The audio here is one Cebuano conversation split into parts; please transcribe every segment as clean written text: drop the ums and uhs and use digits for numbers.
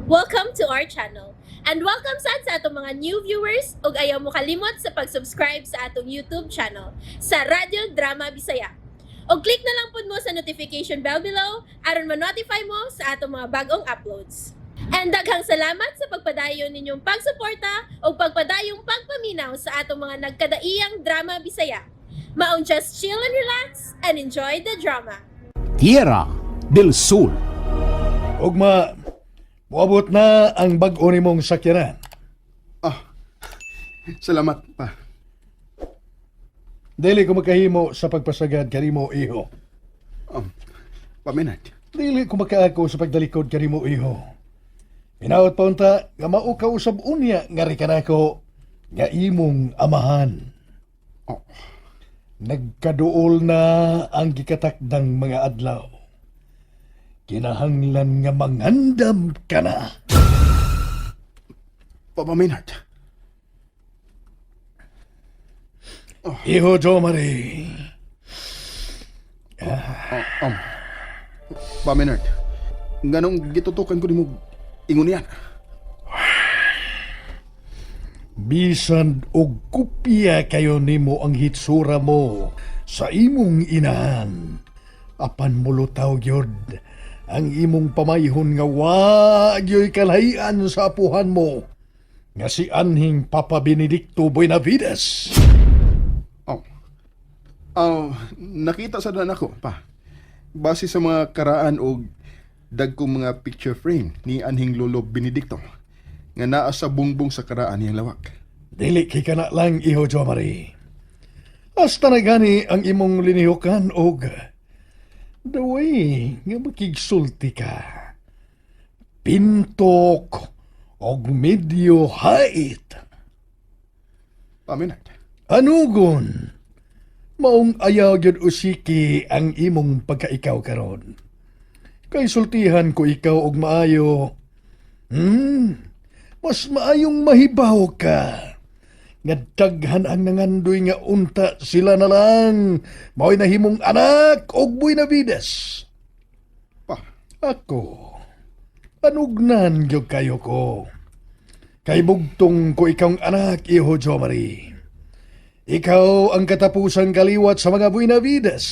Welcome to our channel. And welcome sad sa atong mga new viewers ug ayaw mo kalimot sa pag-subscribe sa atong YouTube channel sa Radyo Drama Bisaya. Og click na lang pud mo sa notification bell below aron ma-notify mo sa atong mga bagong uploads. And daghang salamat sa pagpadayon ninyong pagsuporta ug pagpadayong pagpaminaw sa atong mga nagkadaiyang drama Bisaya. Maong just chill and relax and enjoy the drama. Tierra del Sol. Ugma, moabot na ang bag-o nimong sakyanan. Ah, salamat pa. Dili ko makahimo sa pagpasagad kanimo, iho. Paminat. Dili ko makaako sa pagdalikod kanimo, iho. Hinaot pa unta nga mao ka usab unya nga ri kanako nga imong amahan. Oh. Nagkaduol na ang gikatakdang mga adlaw. Kinahanglan nga mangandam ka na. Papa Maynard. Iho Jomari. Oh, Pa Maynard. Nganong gitutukan ko nimo ingon niyan? Bisan og kopya kayo nimo ang hitsura mo sa imong inahan. Apan mulutaw gyud ang imong pamayhon nga wa gyoy kalahian sa apuhan mo nga si anhing Papa Benedicto Buenavides. Oh. Oh, nakita sa dan ako pa. Base sa mga karaan og dagkong mga picture frame ni anhing Lolo Benedicto nga naa sa bungbong sa karaan niyang lawak. Dili kay kana lang, iho Jomari. Hasta na gani ang imong linihukan og the way nga makigsulti ka. Pintok og medyo hait. Pa Maynard. Anugon, maong ayaw gyud usiki ang imong pagkaikaw karon. Kay sultihan ko ikaw og maayo. Mas maayong mahibaw ka. Nga daghan ang nangandoy nga unta sila na lang. Mao'y nahimong anak og Buenavides. Pa. Ako, panugnan gyud kayo ko. Kay bugtong ko ikawng anak, iho Jomari. Ikaw ang katapusang kaliwat sa mga Buenavides.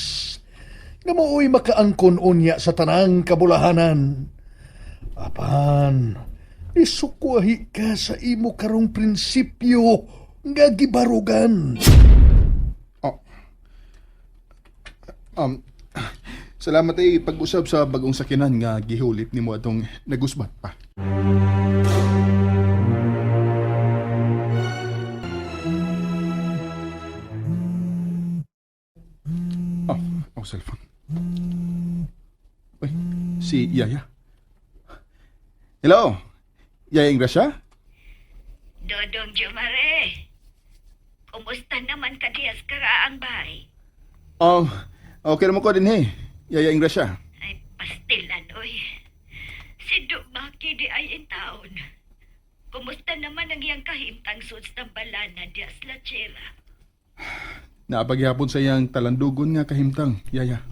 Nga mao'y makaangkon unya sa tanang kabulahanan. Apan, isukwahi ka sa imo karong prinsipyo nga gibarugan. Oh. Um, salamat ay pag-usab sa bagong sakinan nga gihulit nimo atong nagusbat pa. Oh, oh cellphone. Uy, si Yaya. Hello? Yaya Ingracia? Dodong Jumare, kumusta naman ka diyas karaang bay? Okay naman ko din hey. Yaya Ingracia. Ay, pastilan, oy. Si Dumaki di ay in taon. Kumusta naman ang iyang kahimtang suds ng balana dias la chera? Naapaghihapon sa iyang talandugon nga kahimtang, Yaya.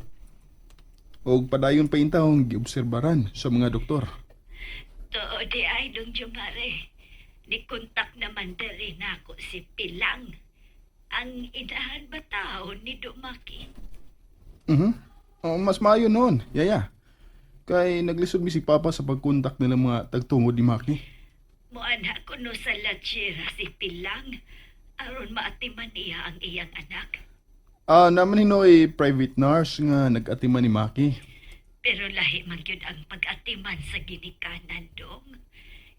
Og padayon pa intawong giobserbaran sa mga doktor. Too di ay dong Jumare. Ni kontak naman diri nako si Pilang. Ang inahan ba taon ni Dumaki? Mhm. Oh, mas maayo noon, Yaya. Kay naglisod mi si Papa sa pagkontak nila mga tagtungod ni Maki. Muana ko no sa lachera si Pilang. Aron maatiman niya ang iyang anak. Ah, naman hinoy private nurse nga nag-atiman ni Maki. Pero lahi man gyud ang pag-atiman sa ginikanan dong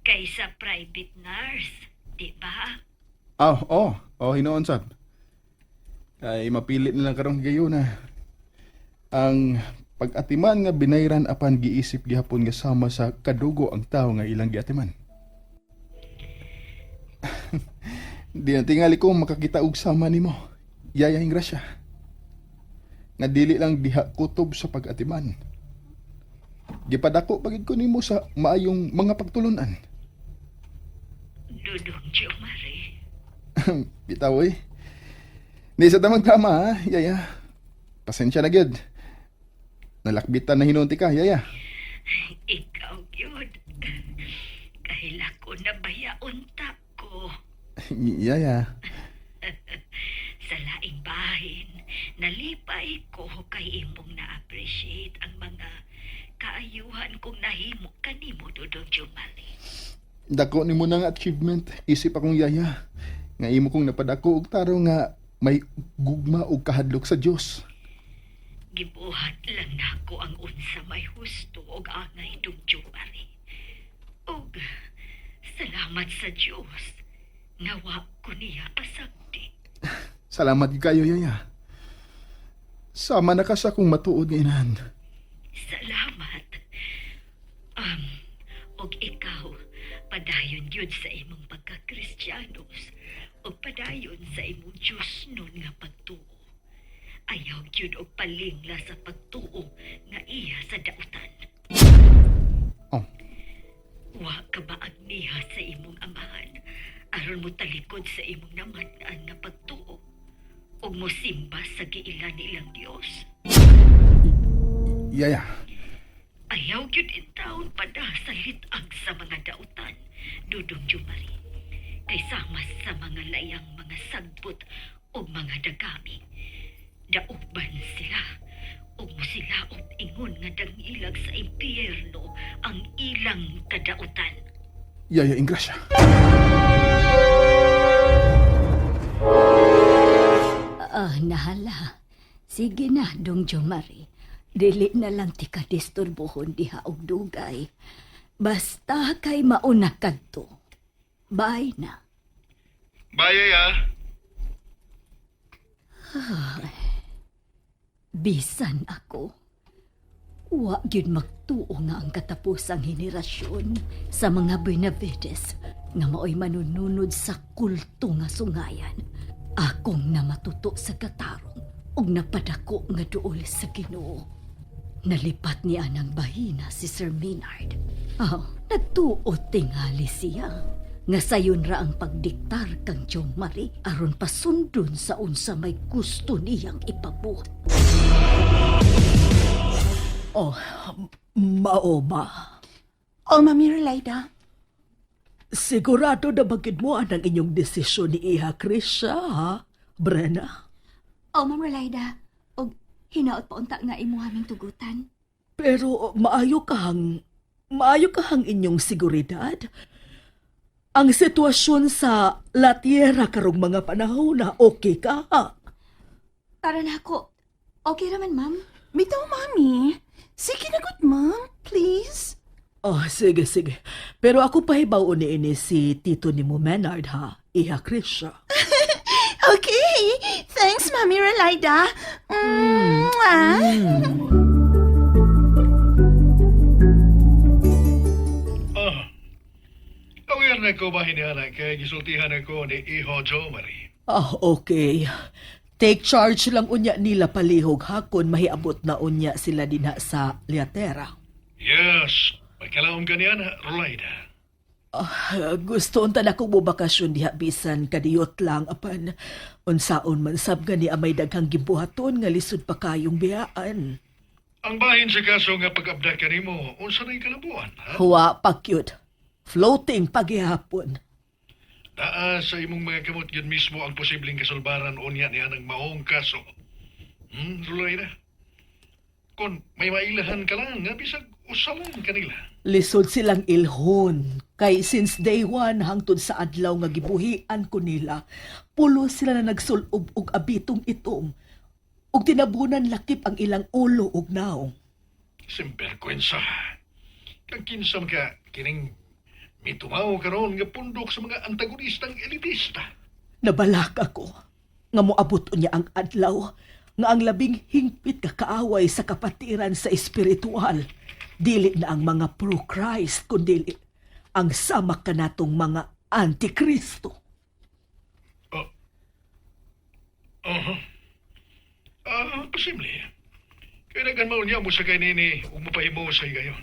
kaysa private nurse, di ba? Ah, oh, oh, hinoon sab. Kay mapilit nilang karong higayon na ang pag-atiman nga binayran apan giisip gihapon nga sama sa kadugo ang tao nga ilang giatiman. Di na tingali ko makakita og sama nimo. Yaya grasya. Nga dili lang diha kutob sa pag-atiman. Gipadako pagid ko nimo sa maayong mga pagtulunan. Dudong Jomare. Bitaw eh. Di sa tamang tama ha, Yaya. Pasensya na gyud. Nalakbitan na hinunti ka, Yaya. Ikaw gyud. Ko nabaya unta ko. Yaya, Sa laing bahin, nalipay ko kay imong na-appreciate ang mga kaayuhan kong nahimo kanimo, Dudong Jumari. Dako nimo na nga achievement isip akong yaya. Nga imo kong napadako og tarong nga may gugma og kahadlok sa Dios. Gibuhat lang nako ang unsa may husto og angay, Dong Jumari. Og salamat sa Dios nga wa ko niya pasagdi. Salamat gyud kayo, yaya. Sama na ka sa akong matuod nga inahan. Salamat. Og ikaw, padayon yun sa imong pagkakristiyanos og padayon sa imong Diyos nun nga pagtuo. Ayaw yun og palingla sa pagtuo nga iya sa dautan. Oh. Wa ka ba agniha sa imong amahan aron mo talikod sa imong namat-an nga pagtuo og mosimba sa giila nilang Dios? Yaya, Ayaw gyud intawon pada sa litag sa mga dautan, Dudong Jumari. Kay sama sa mga layang mga sagbot o mga dagami. Dauban sila ug mo sila og ingon nga dangilag sa impyerno ang ilang kadautan. Yaya Ingrasya. Ah, nahala. Sige na, Dong Jomari. Dili na lang ti ka disturbohon diha og dugay. Basta kay mauna kadto. Bye na. Bye, yaya. Bisan ako. Wa gyud magtuo nga ang katapusang henerasyon sa mga Benavides nga maoy manununod sa kulto nga sungayan. Akong namatuto sa katarong ug napadako nga duol sa Ginoo. Nalipat niya ng bahina si Sir Maynard. Oh, nagtuo tingali siya. Nga sayon ra ang pagdiktar kang Jong Marie aron pasundon sa unsa may gusto niyang ipabuhat. Oh, mao ba? Oh, Mami Relaida. Sigurado na bagid mo ang inyong desisyon ni Iha Krisha, ha? Brenna? Oh, Ma'am Relaida. Og hinaot pa unta nga imo aming tugutan. Pero maayo kahang inyong seguridad. Ang sitwasyon sa La Tierra karong mga panahon na okay ka, ha? Para na ako. Okay raman, ma'am. Bitaw, Mami. Sige na good, ma'am. Please. Oh, sige, sige. Pero ako pahibaw ni ini si Tito ni mo Menard, ha? Iha Krisha. Okay. Thanks, Mami Relaida. Mwah. Ah. Aware na ko ba hiniana kay gisultihan ako ni Iho Jo Marie. Ah, okay. Take charge lang unya nila palihog ha kung mahiabot na unya sila dinha sa Liatera. Yes, magkalaom ka niyan, Rolaida. Ah, gusto unta na kong mobakasyon diha bisan kadiyot lang apan unsaon man sab gani amay daghang gibuhaton nga lisod pa kayong biyaan. Ang bahin sa kaso nga pag-abda ka nimo, unsa na'y kalabuan, ha? Huwa pa cute. Floating pagihapon. Daa sa imong mga kamot yun mismo ang posibleng kasulbaran unya niya ng maong kaso. Rolaida? Kung may mailahan ka lang, nga bisag usa lang kanila. Lisod silang ilhon kay since day one hangtod sa adlaw nga gibuhian ko nila, pulo sila na nagsulob og abitong itom ug tinabunan lakip ang ilang ulo ug naong. Simperkwensa. Kag kinsam ka, kining mitumaw karon nga pundok sa mga antagonistang elitista. Nabalak ako nga moabot niya ang adlaw nga ang labing hingpit ka kaaway sa kapatiran sa espiritual dili na ang mga pro-Christ kundi ang sama kanatong mga antikristo. Oh. Uh-huh. Ah, posible. Kaya daghan mao niya mo sa kay nini ug mapahimo sa higayon.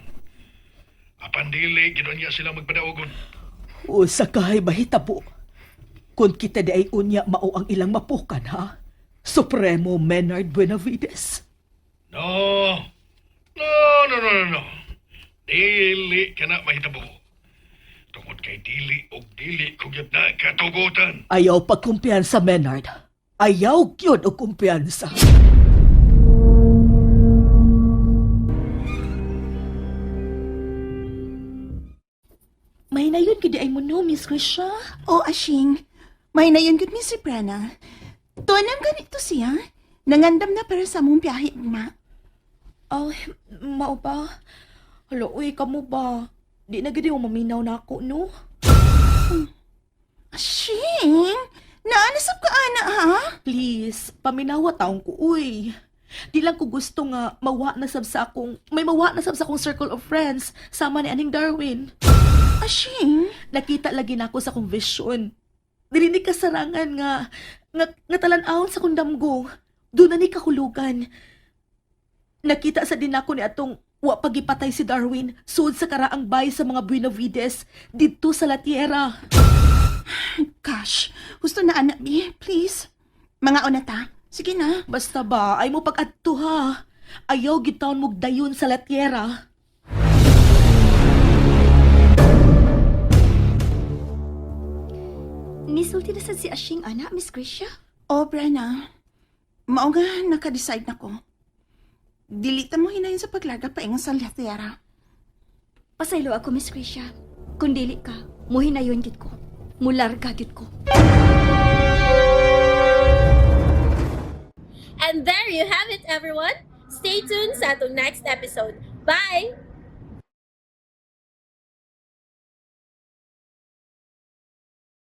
Apan dili gid niya sila magpadaogon. O sa kahay mahitabo kung kita di ay unya mao ang ilang mapukan ha. Supremo Menard Buenavides. No. No, no, no, no, no. Dili ka na mahitabo. Tungod Tungod kay dili og dili ko gyud na katugutan. Ayaw pagkumpiyansa, Menard. Ayaw gyud og kumpiyansa. May nayon gid ay mo no, Miss Krisha. O, Ashing, may nayon gud mi si Prana. Tuanam ganito siya. Nangandam na para sa mong biyahe, ma. Oh, mao ba? Hala, uy, kamo ba? Di na gid mo maminaw na ako, no? Ashing, naanasap ka, ana, ha? Please, paminawa taong ko, uy. Di lang ko gusto nga mawa na sab sa akong, may mawa na sab sa akong circle of friends sama ni aning Darwin. Ashing, Nakita lagi nako sa akong vision. Dili ni kasarangan nga talan-awon sa akong damgo. Doon na ni kahulugan. Nakita sa din ako ni atong wa pagipatay si Darwin sud sa karaang bay sa mga Buenavides didto sa La Tierra. Gosh, gusto na, anak, bi. Please. Mga una ta. Sige na. Basta ba, ay mo pag-adto ha. Ayaw gitaon mo dayon sa La Tierra. Nisulti na sad si Ashing ana, Miss Krisha. O, Brenna. Mao nga, naka-decide na ko. Dilita mo hinayon sa paglarga paingon sa Latera. Pasaylo ako, Miss Krisha. Kung dili ka, muhinayon gid ko. Mularga gid ko. And there you have it, everyone. Stay tuned sa atong next episode. Bye!